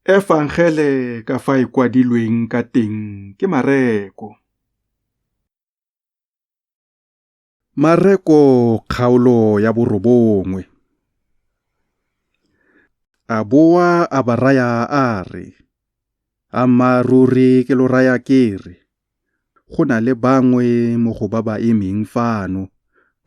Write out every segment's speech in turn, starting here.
Efangele ka fa e kwadilweng ka teng ke Mareko. Mareko kgaolo ya 9. A boa a ba raya a re, Ammaaruri ke lo raya ke re, go na le bangwe mo go ba ba emeng fano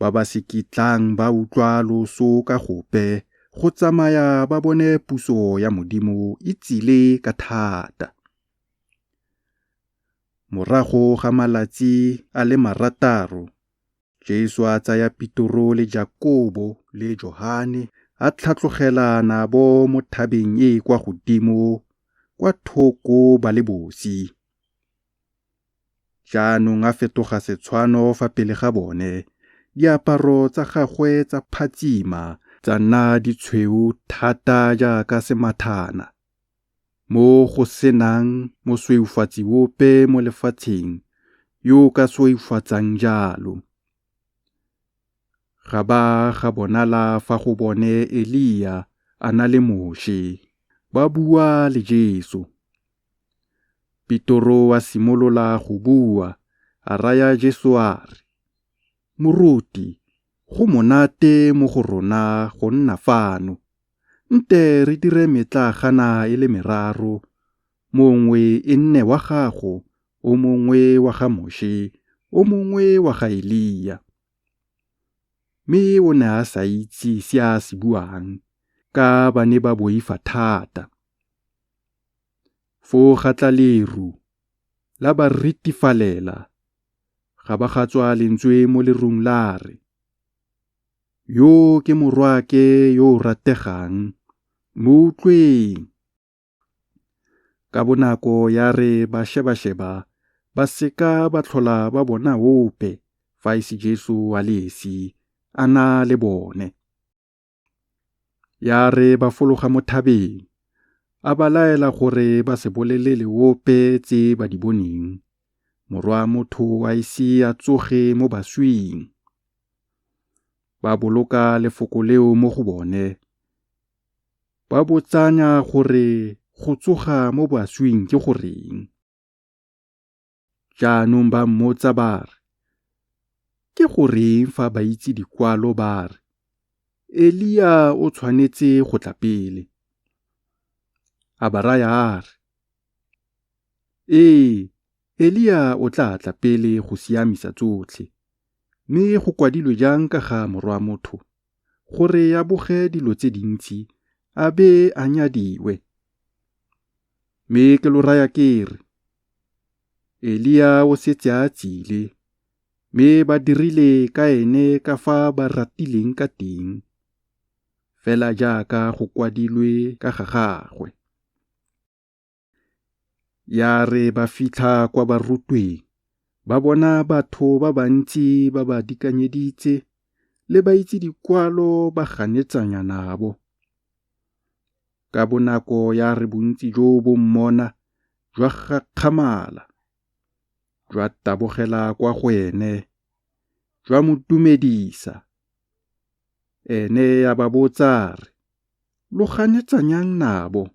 ba ba se kitlang ba utlwa loso ka gope go tsamaya ba bone puso ya Modimo e tsile ka thata. Morago ga malatsi a le 6, Jesu a tsaya Petoro le Jakobo le Johane a tlhatlogela nabo mo thabeng e e kwa godimo kwa thoko ba le bosi. Jaanong a fetoga setshwano fa pele ga bone, diaparo tsa gagwe tsa phatsima tsa nna ditshweu thata jaaka semathana, mo go se nang mosweufatsi ope mo lefatsheng yo o ka sweufatsang jalo. Ga ba ga bonala fa go bone Elia a na le Moše, ba bua le Jesu. Petoro a simolola go bua, a raya Jesu a re, Moruti, go monate mo go rona go nna fano. Nte re dire metlaagana e le meraro, mongwe e nne wa gago, o mongwe wa ga Moše, o mongwe wa ga Elia. Mme o ne a sa itse se a se buang, ka ba ne ba boifa thata. Foo ga tla leru, la ba ritifalela, ga ba ga tswa lentswe mo lerung la re, Yo ke Morwaake yo o rategang, mo utlweng. Ka bonako ya re ba šebašeba ba seka ba tlhola ba bona ope fa e se Jesu a le esi a na le bone. Ya re ba fologa mo thabeng, a ba laela gore ba se bolelele ope tse ba di boneng, Morwa motho a ise a tsoge mo baswing. Ba boloka lefoko leo mo go bone, ba botsanya gore go tsoga mo baswing ke goreng. Jaanong ba mmotsa ba re, Ke goreng fa baitse dikwalo ba re, Elia o tshwanetse go tla pele? A ba raya a re, Ee, Elia o tla tla pele go siamisa tsotlhe. Mme go kwadilwe jang ka ga Morwa motho, gore a boge dilo tse dintsi a be a nyadiwe? Mme ke lo raya ke re, Elia o setse a tsile, mme ba dirile ka ene ka fa ba ratileng ka teng, fela jaaka go kwadilwe ka ga gagwe. Ya re ba fitlha kwa barutweng, ba bona batho ba bantsi ba ba dikanyeditse le baitse dikwalo ba ganetsanya nabo. Ka bonako ya re bontsi joo bo mmona, jwa gakgamala, jwa tabogela kwa go ene, jwa mo dumedisa. Ene a ba botsa a re, Lo ganetsanyang nabo?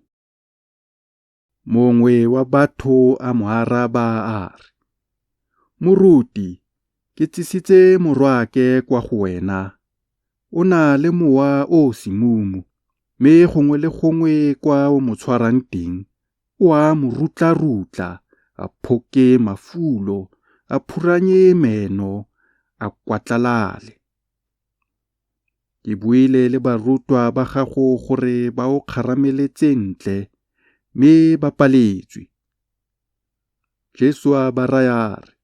Mongwe wa batho a mo araba a re, Moruti, ke tsisitse morwaake kwa go wena, o na le mowa o o semumu, mme gongwe le gongwe kwa o mo tshwarang teng, o a mo rutlarutla, a phoke mafulo, a phuranye meno, a kwatlalale. Ke buile le barutwa ba gago gore ba o kgarameletse ntle, mme ba paletswe. Jesu a ba raya a re,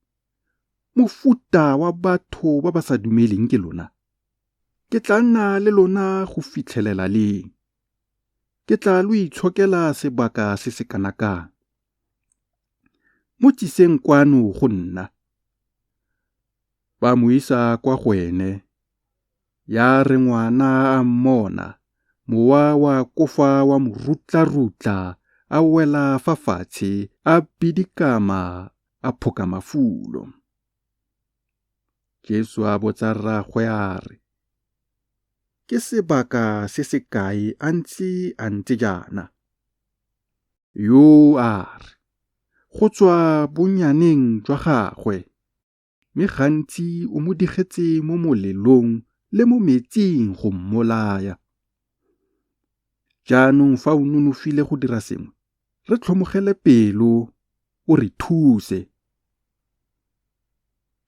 Mofuta wa batho ba ba sa dumeleng ke lona. Ke tla nna le lona go fitlhelela leng? Ke tla lo itshokela sebaka se se kana kang? Mo tsiseng kwano go nna. Ba mo isa kwa go ene. Ya re ngwana a mmona, mowa wa akofa wa mo rutlarutla, a wela fa fatshe a bidikama a phoka mafulo. Jesu a botsa rraagwe a re, Ke sebaka se se kae a ntse a ntse jaana? Yoo a re, Go tswa bonnyaneng jwa gagwe, mme gantsi o mo digetse mo molelong le mo metsing go mmolaya. Jaanong fa o nonofile go dira sengwe, re tlhomogele pelo, o re thuse.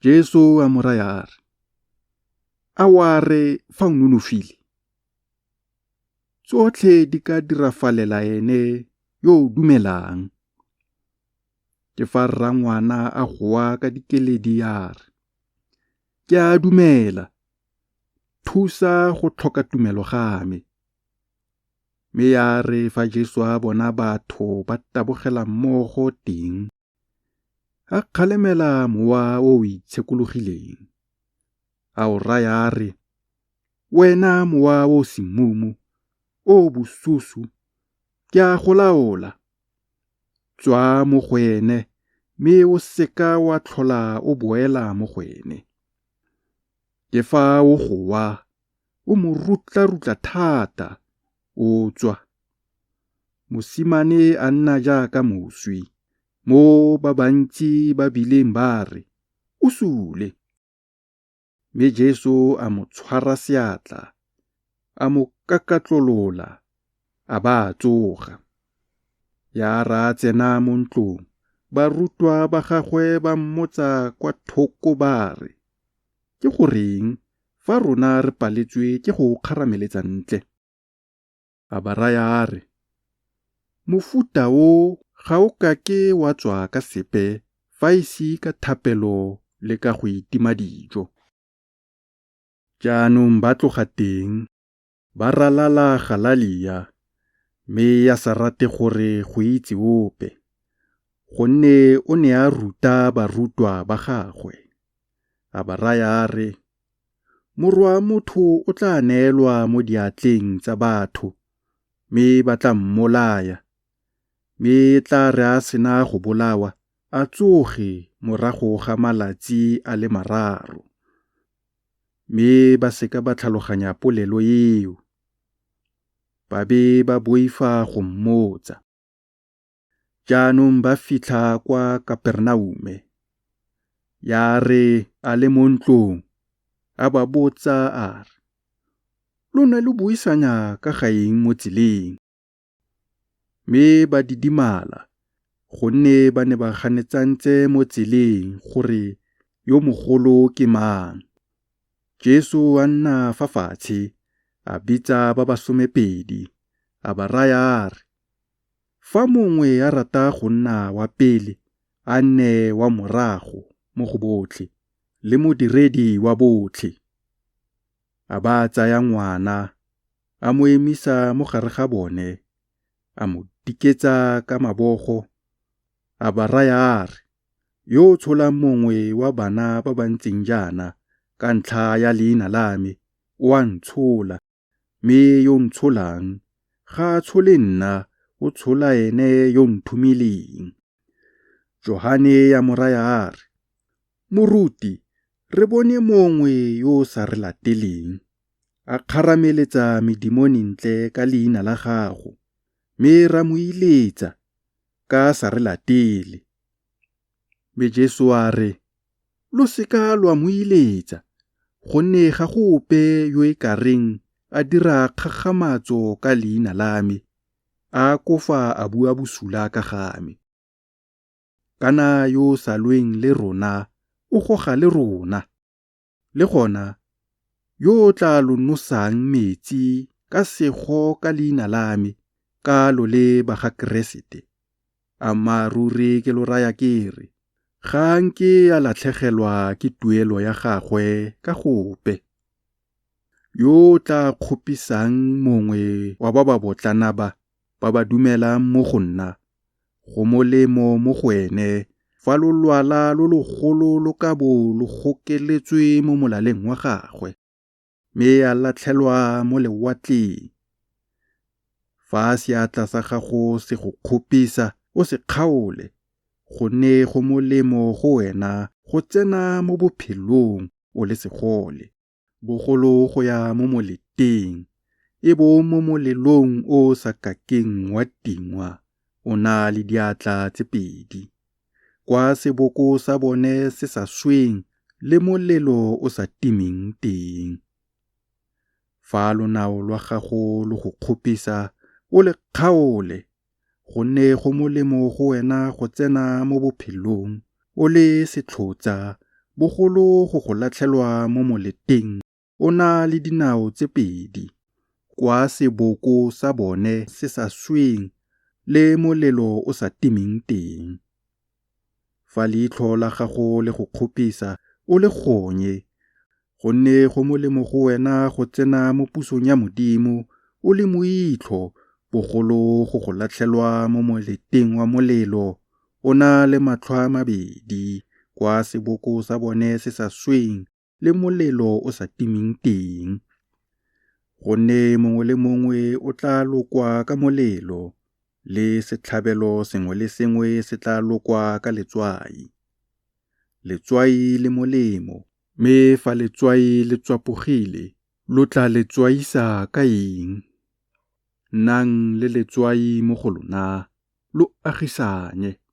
Jesu a mo raya a re, A wa re fa o nonofile? Tsotlhe di ka dirafalela ene yo o dumelang. Ke fa rrangwana a goa ka dikeledi a re, Ke a dumela, thusa go tlhoka tumelo ga me. Mme ya re fa Jesu a bona batho ba tabogela mmogo teng, a kgalemela mowa o o itshekologileng, a o raya a re, Wena mowa o o semumu, o o bosusu, ke a go laola, tswaa mo go ene mme o se ka wa tlhola o boela mo go ene. Ke fa o goa, o mo rutlarutla thata, o tswa. Mosimane a nna jaaka moswi, mo ba bantsi ba bileng ba re, O sule. Mme Jesu a mo tshwara seatla, a mo kakatlolola, a ba a tsoga. Ya re a tsena mo ntlong, barutwa ba gagwe ba mmotsa kwa thoko ba re, Ke go reng fa rona re paletswe ke go o kgarameletsa ntle? A ba raya a re, Mofuta o ga o kake wa tswa ka sepe fa e se ka thapelo le ka go itima dijo. Jaanong ba tloga teng, ba ralala Galalia, mme a sa rate gore go itse ope, gonne o ne a ruta barutwa ba gagwe, a ba raya a re, Morwa motho o tla neelwa mo diatleng tsa batho, mme ba tla mmolaya, mme e tla re a sena go bolawa, a tsoge morago ga malatsi a le mararo. Mme ba se ka ba tlhaloganya polelo eo, ba be ba boifa go mmotsa. Jaanong ba fitlha kwa Kaperenaume. Ya re a le mo ntlong, a ba botsa a re, Lo ne lo buisanya ka ga eng mo tseleng? Mme ba didimala, gonne ba ne ba ganetsantse mo tseleng gore yo mogolo ke mang. Jesu a nna fa fatshe, a bitsa ba ba somepedi, a ba raya a re, Fa mongwe a rata go nna wa pele, a nne wa morago mo go botlhe, le modiredi wa botlhe. A ba a tsaya ngwana, a mo emisa mo gare ga bone, a mo diketsa ka mabogo, a ba raya a re, Yo o tsholang mongwe wa bana ba ba ntseng jaana ka ntlha ya leina la me, o a ntshola, mme yo o ntsholang, ga a tshole nna, o tshola ene yo o nthomileng. Johane a mo raya a re, Moruti, re bone mongwe yo o sa re lateleng, a kgarameletsa medimoni ntle ka leina la gago, mme ra mo iletsa, ka a sa re latele. Mme Jesu a re, Lo se ka lwa mo iletsa, gonne ga go ope yo e ka reng a dira kgakgamatso ka leina la me, a akofa a bua bosula ka ga me. Kana yo o sa lweng le rona o goga le rona. Le gona yo o tla lo nosang metsi ka sego ka leina la me, ka lo le ba ga Keresete, ammaaruri ke lo raya ke re, ga a nke a latlhegelwa ke tuelo ya gagwe ka gope. Yo o tla kgopisang mongwe wa ba babotlana ba, ba ba dumelang mo go nna, go molemo mo go ene fa lolwala lo logolo lo ka bo lo gokeletswe mo molaleng wa gagwe, mme a latlhelwa mo lewatleng. Fa seatla sa gago se go kgopisa, o se kgaole, gonne go molemo go wena go tsena mo bophelong o le segole, bogolo go ya mo moleteng, e bong mo molelong o o sa kakeng wa tingwa, o na le diatla tse pedi, kwa seboko sa bone se sa sweng le molelo o sa timeng teng. Fa lonao lwa gago lo go kgopisa, o le kgaole, gonne go molemo go wena go tsena mo bophelong o le setlhotsa bogolo go go latlhelwa mo moleteng o na le dinao tse pedi, kwa seboko sa bone se sa sweng le molelo o sa timeng teng. Fa leitlho la gago le go kgopisa, o le gonye, gonne go molemo go wena go tsena mo pusong ya Modimo o le moitlho bogolo go go latlhelwa mo moleteng wa molelo o na le matlho a mabedi, kwa seboko sa bone se sa sweng le molelo o sa timeng teng. Gonne mongwe le mongwe o tla lokwa ka molelo, le setlhabelo sengwe le sengwe se tla lokwa ka letswai. Letswai le molemo, mme fa letswai le tswapogile, lo tla le tswaisa ka eng? Nnang le letswai mo go lona, lo agisanye.